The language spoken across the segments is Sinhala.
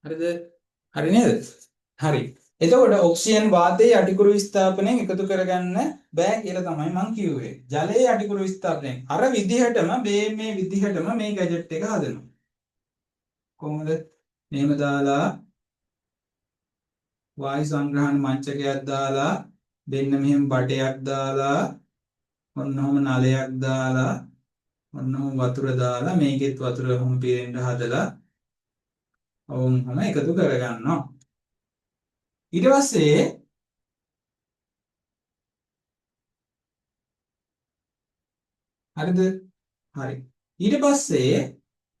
හරිද? හරි නේද? හරි. එතකොට ඔක්සිජන් වාතයේ යටිකුරු විස්ථාපනයෙන් එකතු කරගන්න බෑ කියලා තමයි මං කිව්වේ. ජලයේ යටිකුරු විස්ථාපනයෙන් අර විදිහටම මේ මේ විදිහටම මේ ගැජට් එක හදනවා. කොහොමද? මෙහෙම දාලා වායු සංග්‍රහණ මංචකයක් දාලා දෙන්න මෙහෙම බටයක් දාලා ඔන්න ඔහම නලයක් දාලා ඔන්න ඔහම වතුර දාලා මේකෙත් වතුර ඔහම පිරෙන්න හදලා ඔහොම එකතු කරගන්නවා. ඊට පස්සේ හරිද? හරි. ඊට පස්සේ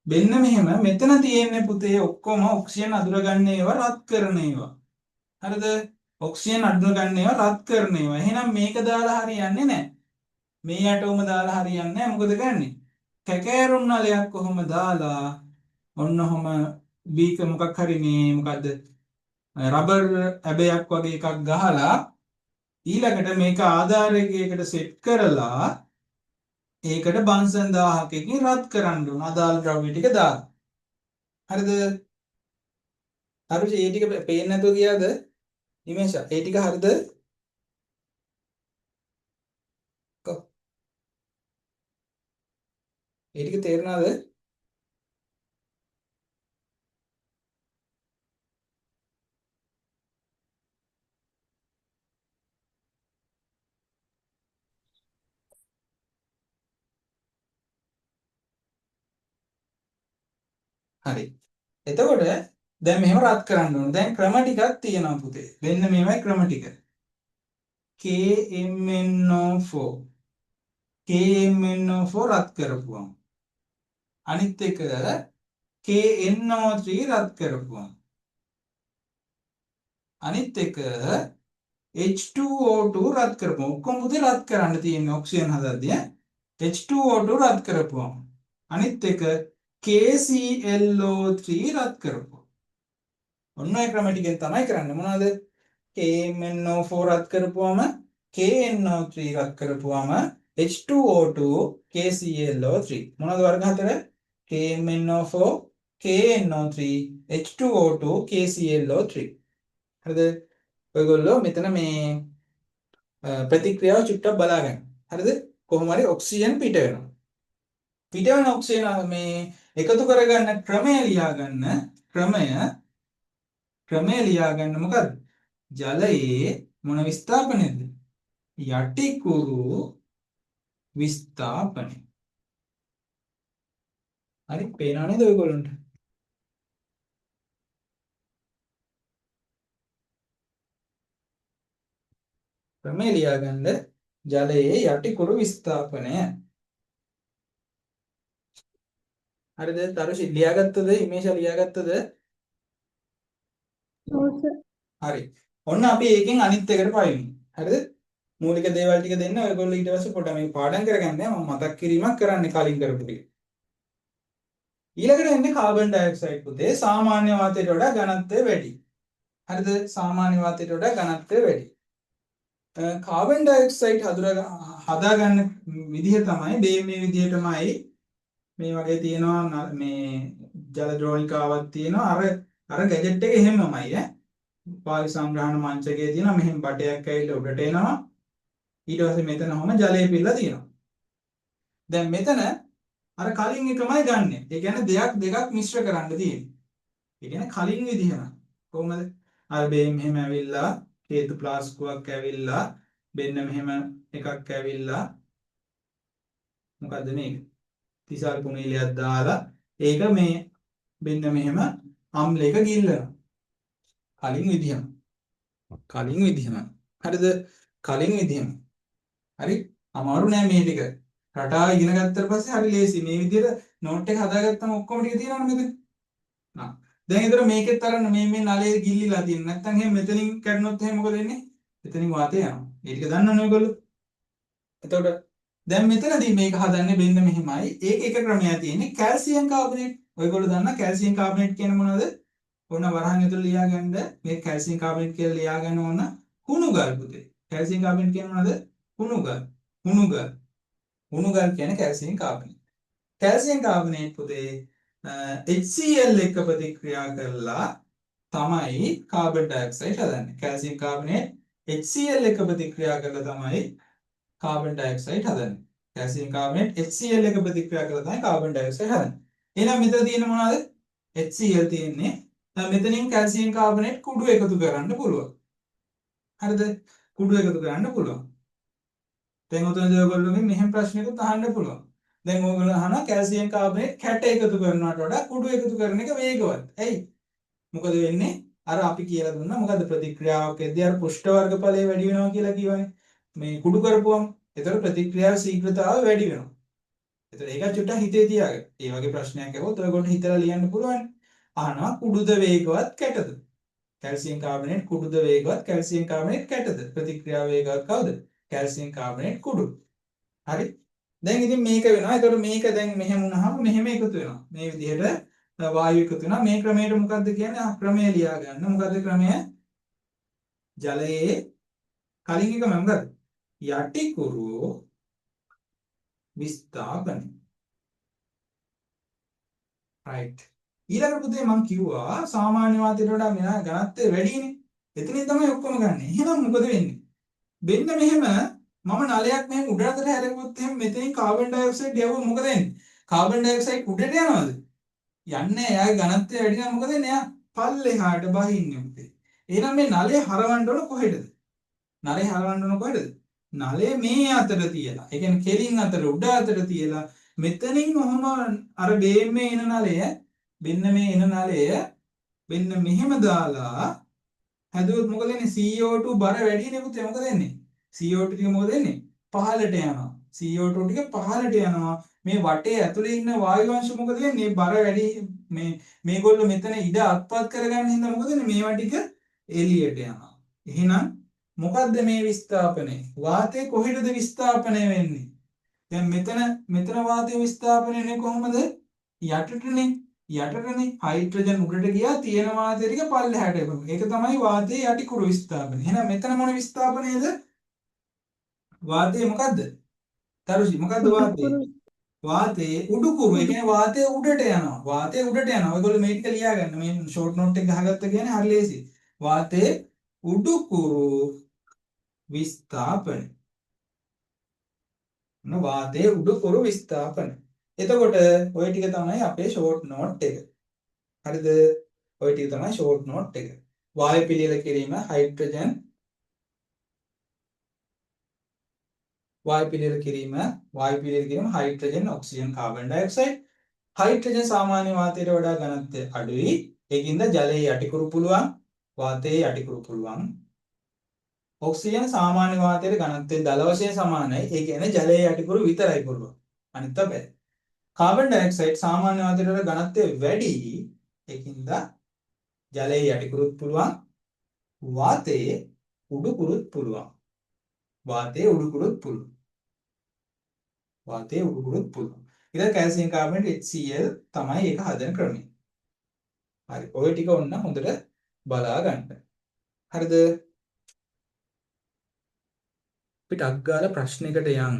මෙන්න මෙහෙම මෙතන තියෙන්නේ පුතේ ඔක්කොම ඔක්සිජන් අඳුරගන්න ඒවා රත් කරන ඒවා. හරිද? ඔක්සිජන් අඳුරගන්න ඒවා රත් කරන ඒවා. එහෙනම් මේක දාලා හරියන්නේ නැහැ. මේ ඇටෝම දාලා හරියන්නේ නැහැ. මොකද කරන්නේ? කැකෑරුම් නලයක් කොහොම දාලා ඔන්න ඔහම බීක මොකක් හරි මේ මොකද්ද රබර් ඇබයක් වගේ එකක් ගහලා ඊළඟට මේක ආධාරකයකට සෙට් කරලා ඒකට බන්සන් 1000කින් රත් කරන්න ඕන අදාළ ද්‍රව්‍ය ටික දාලා. හරිද? හරිද? ඒ ටික පේන්නේ නැතුව ගියාද? නිමේෂා ඒ ටික හරිද? කො? ඒ ටික තේරුණාද? හරි. එතකොට දැන් මෙහෙම රත් කරන්න ඕන. දැන් ක්‍රම ටිකක් තියෙනවා පුතේ. මෙන්න මේවයි ක්‍රම ටික. KMnO4 KMnO4 රත් කරපුවම අනිත් එක KNO3 රත් කරපුවම අනිත් එක H2O2 රත් කරපුවම ඔක්කොම පුතේ රත් කරන්න තියෙන්නේ ඔක්සිජන් හදද්දී ඈ. H2O2 රත් කරපුවම අනිත් එක KClO3 රත් කරපුවම ඔන්න ඔය ක්‍රම ටිකෙන් තමයි කරන්නේ. මොනවද? KMnO4 රත් කරපුවම KNO3 රත් කරපුවම H2O2 KClO3 මොනවද වර්ග හතර? KMnO4 KNO3 H2O2 KClO3 හරිද? ඔයගොල්ලෝ මෙතන මේ ප්‍රතික්‍රියාව චුට්ටක් බලා ගන්න. හරිද? කොහොම හරි ඔක්සිජන් පිට වෙනවා. පිට වෙන ඔක්සිජන් මේ එකතු කරගන්න ක්‍රමය ලියා ගන්න ක්‍රමය ලියා ගන්න මොකද්ද? ජලයේ මොන විස්ථාපනයද? යටිකුරු විස්ථාපනය. හරි පේනව නේද ඔයගොල්ලන්ට? ක්‍රමය ලියා ගන්න ජලයේ යටිකුරු විස්ථාපනය. හරිද? තරුෂි ලියාගත්තද? ඉමේෂා ලියාගත්තද? ඔව් සර්. හරි. ඔන්න අපි ඒකෙන් අනිත් එකට පයිමු. හරිද? මූලික දේවල් ටික දෙන්න ඔයගොල්ලෝ ඊට පස්සේ පොඩ්ඩක් මේක පාඩම් කරගන්න. මම මතක් කිරීමක් කරන්නේ කලින් කරපු ටික. ඊළඟට එන්නේ කාබන් ඩයොක්සයිඩ් පුතේ. සාමාන්‍ය වාතයට වඩා ඝනත්වය වැඩි. හරිද? සාමාන්‍ය වාතයට වඩා ඝනත්වය වැඩි. කාබන් ඩයොක්සයිඩ් හදාගන්න විදිහ තමයි මේ විදිහටමයි මේ වගේ තියෙනවා මේ ජල ද්‍රෝණිකාවක් තියෙනවා අර අර ගැජට් එක එහෙමමයි ඈ. වායු සංග්‍රහණ මංචකයේ තියෙනවා මෙහෙම බටයක් ඇවිල්ලා උඩට එනවා. ඊට පස්සේ මෙතන ඔහම ජලය පිරලා තියෙනවා. දැන් මෙතන අර කලින් එකමයි ගන්නෙ. ඒ කියන්නේ දෙයක් දෙකක් මිශ්‍ර කරන්න තියෙන්නේ. ඒ කියන්නේ කලින් විදිහම. කොහොමද? අර බේ මෙහෙම ඇවිල්ලා හේතු ප්ලාස්කුවක් ඇවිල්ලා මෙන්න මෙහෙම එකක් ඇවිල්ලා මොකද්ද මේක? තිසල් පුනීලයක් දාලා ඒක මේ මෙන්න මෙහෙම අම්ලයක ගිල්ලනවා. කලින් විදිහම. කලින් විදිහම. හරිද? කලින් විදිහම. හරි? අමාරු නෑ මේ ටික. රටාව ඉගෙන ගත්තට පස්සේ හරි ලේසි. මේ විදිහට නෝට් එක හදාගත්තම ඔක්කොම ටික තියෙනවනේ මෙතන. නා. දැන් ඒතර මේකෙත් අරන් මේ මේ නලයේ ගිල්ලිලා තියෙන. නැත්තම් එහෙම මෙතනින් කැඩුනොත් එහෙම මොකද වෙන්නේ? එතනින් වාතය යනවා. ඒ ටික දන්නවනේ ඔයගොල්ලෝ. එතකොට දැන් මෙතනදී මේක හදන්නේ මෙන්න මෙහෙමයි. ඒක එක ක්‍රමයක් තියෙන්නේ කැල්සියම් කාබනේට්. ඔයගොල්ලෝ දන්නා කැල්සියම් කාබනේට් කියන්නේ මොනවද? ඕන වරහන් ඇතුළේ ලියාගන්න මේ කැල්සියම් කාබනේට් කියලා ලියාගන්න ඕන කුණුගල් පුතේ. කැල්සියම් කාබනේට් කියන්නේ මොනවද? කුණුගල්. කුණුගල්. කුණුගල් කියන්නේ කැල්සියම් කාබනේට්. කැල්සියම් කාබනේට් පුතේ HCl එක්ක ප්‍රතික්‍රියා කරලා තමයි කාබන් ඩයොක්සයිඩ් හදන්නේ. කැල්සියම් කාබනේට් HCl එක ප්‍රතික්‍රියා කරලා තමයි කාබන් ඩයොක්සයිඩ් හදන්නේ. කැල්සියම් කාබනේට් HCl එක ප්‍රතික්‍රියා කරලා තමයි කාබන් ඩයොක්සයිඩ් හදන්නේ. එහෙනම් මෙතන තියෙන මොනවද? HCl තියෙන්නේ. දැන් මෙතනින් කැල්සියම් කාබනේට් කුඩු එකතු කරන්න පුළුවන්. හරිද? කුඩු එකතු කරන්න පුළුවන්. දැන් ඔතනදී ඔයගොල්ලෝගෙන් මෙහෙම ප්‍රශ්නයක්ත් අහන්න පුළුවන්. දැන් ඔයගොල්ලෝ අහනවා කැල්සියම් කාබනේට් කැට එකතු කරනවට වඩා කුඩු එකතු කරන එක වේගවත්. ඇයි? මොකද වෙන්නේ? අර අපි කියලා දුන්නා මොකද ප්‍රතික්‍රියාවක් වෙද්දී අර පෘෂ්ඨ වර්ගඵලය වැඩි වෙනවා කියලා කියවනේ. මේ කුඩු කරපුවම. ඒතර ප්‍රතික්‍රියාවේ ශීඝ්‍රතාවය වැඩි වෙනවා. ඒතර ඒක චුට්ටක් හිතේ තියාගන්න. ඒ වගේ ප්‍රශ්නයක් ඇහුවොත් ඔයගොල්ලෝ හිතලා ලියන්න පුළුවන්. අහනවා කුඩුද වේගවත් කැටද? කැල්සියම් කාබනේට් කුඩුද වේගවත් කැල්සියම් කාබනේට් කැටද? ප්‍රතික්‍රියාව වේගවත් කවුද? කැල්සියම් කාබනේට් කුඩු. හරි. දැන් ඉතින් මේක වෙනවා. ඒතකොට මේක දැන් මෙහෙම වුණාම මෙහෙම එකතු වෙනවා. මේ විදිහට වායු එකතු වෙනවා. මේ ක්‍රමයට මොකද්ද කියන්නේ? ආ ක්‍රමය ලියා ගන්න. මොකද්ද ක්‍රමය? ජලයේ කලින් එකම මොකද්ද? යටිකුරු විස්ථාපනය. රයිට්. ඊළඟට පුතේ මං කිව්වා සාමාන්‍ය වාතයට වඩා මෙයා ඝනත්වය වැඩිනේ. එතනින් තමයි ඔක්කොම ගන්නෙ. එහෙනම් මොකද වෙන්නේ? මෙන්න මෙහෙම මම නලයක් මෙහෙම උඩ අතට හැරෙව්වොත් එහෙම මෙතනින් කාබන් ඩයොක්සයිඩ් යවුවොත් මොකද වෙන්නේ? කාබන් ඩයොක්සයිඩ් උඩට යනවද? යන්නේ නැහැ. එයාගේ ඝනත්වය වැඩි නම් මොකද වෙන්නේ? එයා පල්ලෙහාට බහින්නේ පුතේ. එහෙනම් මේ නලය හරවන්න ඕන කොහෙටද? නලය හරවන්න ඕන කොහෙටද? නලය මේ අතට තියලා. ඒ කියන්නේ කෙලින් අතට උඩ අතට තියලා මෙතනින් ඔහොම අර බේම්මේ එන නලය මෙන්න මේ එන නලය මෙන්න මෙහෙම දාලා හැදුවොත් මොකද වෙන්නේ? CO2 බර වැඩි නේ පුතේ. මොකද වෙන්නේ? CO2 ටික මොකද වෙන්නේ? පහළට යනවා. CO2 ටික පහළට යනවා. මේ වටේ ඇතුලේ ඉන්න වායු අංශ මොකද වෙන්නේ? බර වැඩි මේ මේගොල්ලෝ මෙතන ඉඩ අත්පත් කරගන්න හින්දා මොකද වෙන්නේ? මේවා ටික එළියට යනවා. එහෙනම් මොකද්ද මේ විස්ථාපනය? වාතය කොහෙටද විස්ථාපනය වෙන්නේ? දැන් මෙතන මෙතන වාතය විස්ථාපනය වෙන්නේ කොහොමද? යටටනේ. යටටනේ. හයිඩ්‍රජන් උඩට ගියා තියෙන වාතය ටික පල්ලෙහාට එනවා. ඒක තමයි වාතයේ යටිකුරු විස්ථාපනය. එහෙනම් මෙතන මොන විස්ථාපනයද? වාතයේ මොකද්ද? තරුෂි මොකද්ද වාතයේ? වාතයේ උඩුකුරු. ඒ කියන්නේ වාතය උඩට යනවා. වාතය උඩට යනවා. ඔයගොල්ලෝ මේ ටික ලියා ගන්න. මේ ෂෝට් නෝට් එක ගහගත්ත කියන්නේ හරි ලේසි. වාතයේ උඩුකුරු විස්ථාපනය. මොන වාතයේ උඩුකුරු විස්ථාපනය. එතකොට ඔය ටික තමයි අපේ ෂෝට් නෝට් එක. හරිද? ඔය ටික තමයි ෂෝට් නෝට් එක. වායු පිළියෙල කිරීම හයිඩ්‍රජන් වායු පිළියෙල කිරීම වායු පිළියෙල කිරීම hydrogen oxygen carbon dioxide. Hydrogen සාමාන්‍ය වාතයට වඩා ඝනත්වය අඩුයි. ඒකින්ද ජලයේ යටිකුරු පුළුවන්, වාතයේ යටිකුරු පුළුවන්. ඔක්සිජන් සාමාන්‍ය වාතයට ඝනත්වය දල වශයෙන් සමානයි. ඒ කියන්නේ ජලයේ යටිකුරු විතරයි පුළුවන්. අනිත් බෑ. කාබන් ඩයොක්සයිඩ් සාමාන්‍ය වාතයට වඩා ඝනත්වය වැඩි. ඒකින්ද ජලයේ යටිකුරුත් පුළුවන්, වාතයේ උඩුකුරුත් පුළුවන්. වාතයේ උඩුකුරුත් පුළුවන්. වාතයේ උඩුකුරුත් පුළුවන්. ඊළඟ කැල්සියම් කාබනේට් HCl තමයි ඒක හදන ක්‍රමය. හරි. ඔය ටික ඔන්න හොඳට බලා ගන්න. හරිද? අපි ටක් ගාලා ප්‍රශ්නයකට යන්.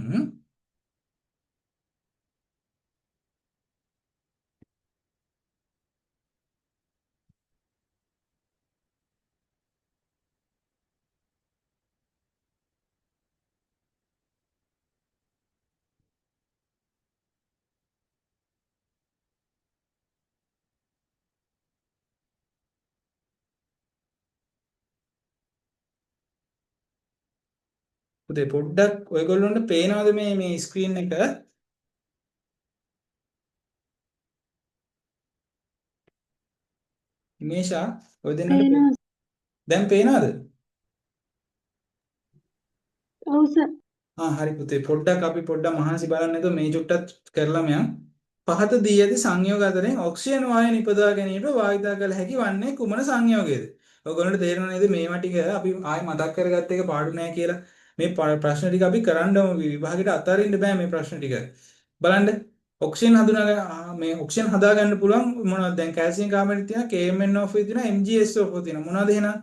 පුතේ පොඩ්ඩක් ඔයගොල්ලන්ට පේනවද මේ මේ ස්ක්‍රීන් එක? ඉමේෂා ඔය දෙන්නට පේනවා. දැන් පේනවද? ඔව් සර්. ආ හරි පුතේ පොඩ්ඩක් අපි පොඩ්ඩක් මහන්සි බලන්න නේද මේ චුට්ටත් කරලාම යන්. පහත දී ඇති සංයෝග අතරින් ඔක්සිජන් වායු නිපදවා ගැනීමට භාවිතා කළ හැකි වන්නේ කුමන සංයෝගයේද? ඔයගොල්ලන්ට තේරෙනව නේද මේවා ටික අපි ආයෙ මතක් කරගත්ත එක පාඩු නෑ කියලා. මේ ප්‍රශ්න ටික අපි කරන්න ඕන විභාගෙට අතාරින්න බෑ මේ ප්‍රශ්න ටික. බලන්න ඔක්සිජන් හඳුනා මේ ඔක්සිජන් හදා ගන්න පුළුවන් මොනවද දැන් කැල්සියම් කාබනේට් තියෙනවා, KMnO4 තියෙනවා, MgSO4 තියෙනවා. මොනවද එහෙනම්?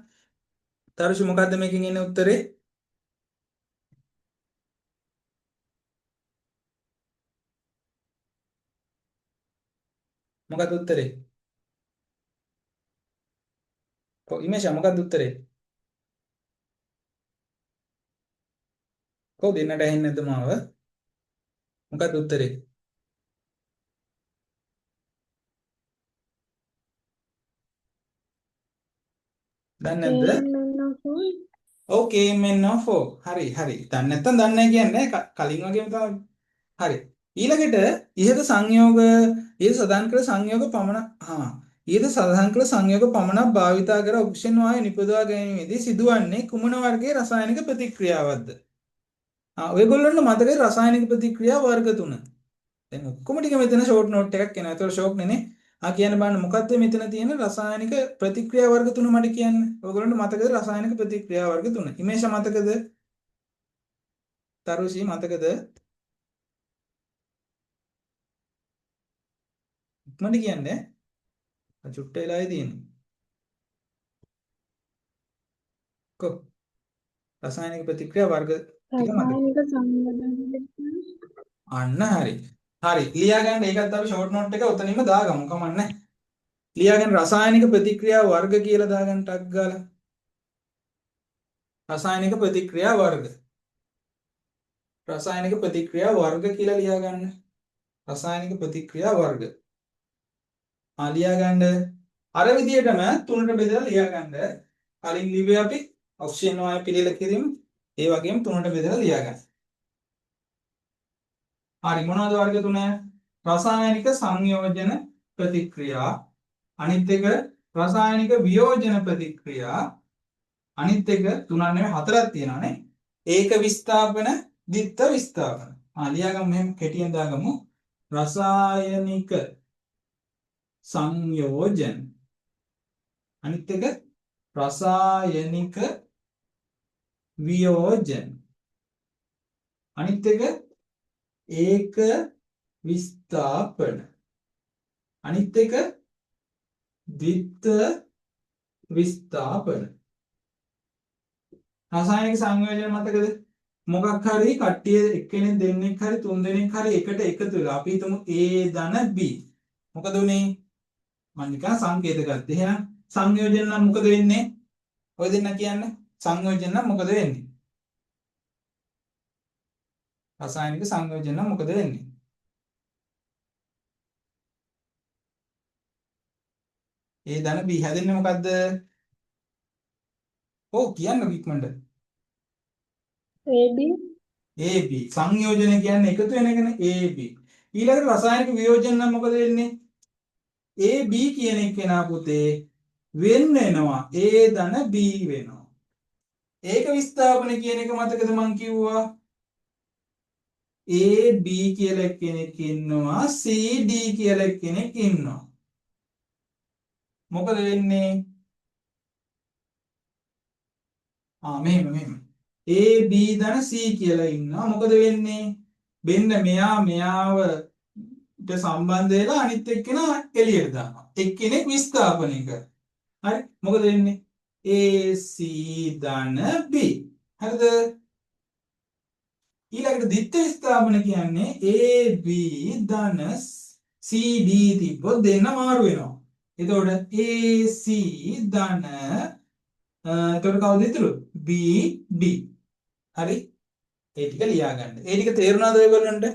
තරුෂි මොකද්ද මේකෙන් එන්නේ උත්තරේ? මොකද්ද උත්තරේ? ඉමේෂා මොකක්ද උත්තරේ? කො දෙන්නට ඇහෙන්නේ නැද්ද මාව? මොකක්ද උත්තරේ? දන්නේ නැද්ද? KMNO4. ඔව් KMNO4. හරි හරි. දන්නේ නැත්තම් දන්නේ නැහැ කියන්නේ කලින් වගේම තමයි. හරි. ඊළඟට ඉහත සංයෝග ඉහත සඳහන් කළ සංයෝග පමණ ඉහත සඳහන් කළ සංයෝග පමණක් භාවිතා කර ඔක්සිජන් වායු නිපදවා ගැනීමේදී සිදුවන්නේ කුමන වර්ගයේ රසායනික ප්‍රතික්‍රියාවක්ද? ඔයගොල්ලන්ට මතකයි රසායනික ප්‍රතික්‍රියා වර්ග තුන. දැන් ඔක්කොම ටික මෙතන ෂෝට් නෝට් එකක් එනවා. ඒතකොට ෂෝක් නේ. කියන්න බලන්න මොකද්ද මෙතන තියෙන රසායනික ප්‍රතික්‍රියා වර්ග තුන මට කියන්න. ඔයගොල්ලන්ට මතකද රසායනික ප්‍රතික්‍රියා වර්ග තුන? ඉමේෂා මතකද? තරුෂි මතකද? ඉක්මනට කියන්නේ. චුට්ට වෙලායි තියෙන්නේ. කො රසායනික ප්‍රතික්‍රියා වර්ග ටික මතකද? රසායනික සංයෝජන. අන්න හරි. හරි ලියා ගන්න ඒකත් අපි ෂෝට් නෝට් එක ඔතනින්ම දාගමු කමක් නැහැ. ලියා ගන්න රසායනික ප්‍රතික්‍රියා වර්ග කියලා දාගන්න ටක් ගාලා. රසායනික ප්‍රතික්‍රියා වර්ග. රසායනික ප්‍රතික්‍රියා වර්ග කියලා ලියා ගන්න. රසායනික ප්‍රතික්‍රියා වර්ග. ලියා ගන්න. අර විදියටම තුනට බෙදලා ලියා ගන්න. කලින් ලිව්වේ අපි ඔක්සිජන් වායු පිළියෙල කිරීම. ඒ වගේම තුනට බෙදලා ලියා ගන්න. හරි මොනවද වර්ග තුන? රසායනික සංයෝජන ප්‍රතික්‍රියා, අනිත් එක රසායනික වියෝජන ප්‍රතික්‍රියා, අනිත් එක තුනක් නෙවෙයි හතරක් තියෙනවා නේ. ඒක විස්ථාපන, ද්විත්ව විස්ථාපන. ලියාගමු මෙහෙම කෙටියෙන් දාගමු. රසායනික සංයෝජන, අනිත් එක රසායනික වියෝජන, අනිත් එක ඒක විස්ථාපන, අනිත් එක ද්විත්ව විස්ථාපන. රසායනික සංයෝජන මතකද? මොකක් හරි කට්ටිය එක්කෙනෙක් දෙන්නෙක් හරි තුන් දෙනෙක් හරි එකට එකතු වෙලා අපි හිතමු A ධන B. මොකද උනේ? මම නිකන් සංකේත ගත්තා. එහෙනම් සංයෝජන නම් මොකද වෙන්නේ? ඔය දෙන්න කියන්න. සංයෝජන නම් මොකද වෙන්නේ? රසායනික සංයෝජන නම් මොකද වෙන්නේ? A ධන B හැදෙන්නේ මොකද්ද? ඔව් කියන්න ඉක්මනට. AB. AB සංයෝජන කියන්නේ එකතු වෙන එකනේ AB. ඊළඟට රසායනික වියෝජන නම් මොකද වෙන්නේ? AB කියන එක්කෙනා පුතේ වෙන් වෙනවා A ධන B වෙනවා. ඒක විස්ථාපන කියන එක මතකද මං කිව්වා? AB කියලා කෙනෙක් ඉන්නවා, CD කියලා කෙනෙක් ඉන්නවා. මොකද වෙන්නේ? මෙහෙම මෙහෙම A B ධන C කියලා ඉන්නවා. මොකද වෙන්නේ? මෙන්න මෙයා මෙයාවට සම්බන්ධ වෙලා අනිත් එක්කෙනා එළියට දානවා. එක්කෙනෙක් විස්ථාපනය කරනවා. හරි මොකද වෙන්නේ? A C ධන B. හරිද? ඊළඟට ද්විත්ව විස්ථාපන කියන්නේ A B ධන C D තිබ්බොත් දෙන්න මාරු වෙනවා. එතකොට A C ධන එතකොට කවුද ඉතුරු? B D. හරි? ඒ ටික ලියා ගන්න. ඒ ටික තේරුණාද ඔයගොල්ලන්ට?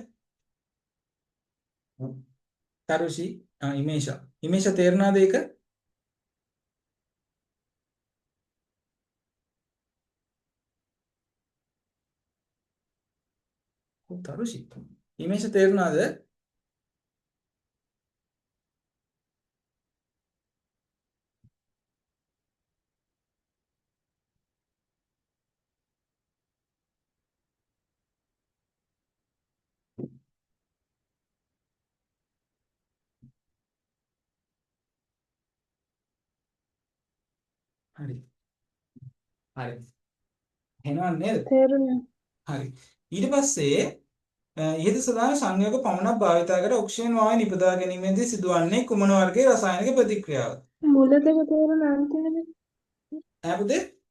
තරුෂි ඉමේෂා. ඉමේෂා තේරුණාද ඒක? ඔව් තරුෂි. ඉමේෂා තේරුණාද? හරි. හරි. එහෙනම් නේද? තේරුණා. හරි. ඊට පස්සේ ඉහත සදාන සංයෝග පමණක් භාවිතා කර ඔක්සිජන් වායු නිපදවා ගැනීමේදී සිදුවන්නේ කුමන වර්ගයේ රසායනික ප්‍රතික්‍රියාවද? මුල දෙක තේරුණා අන්තිම දෙක. ඈ පුතේ?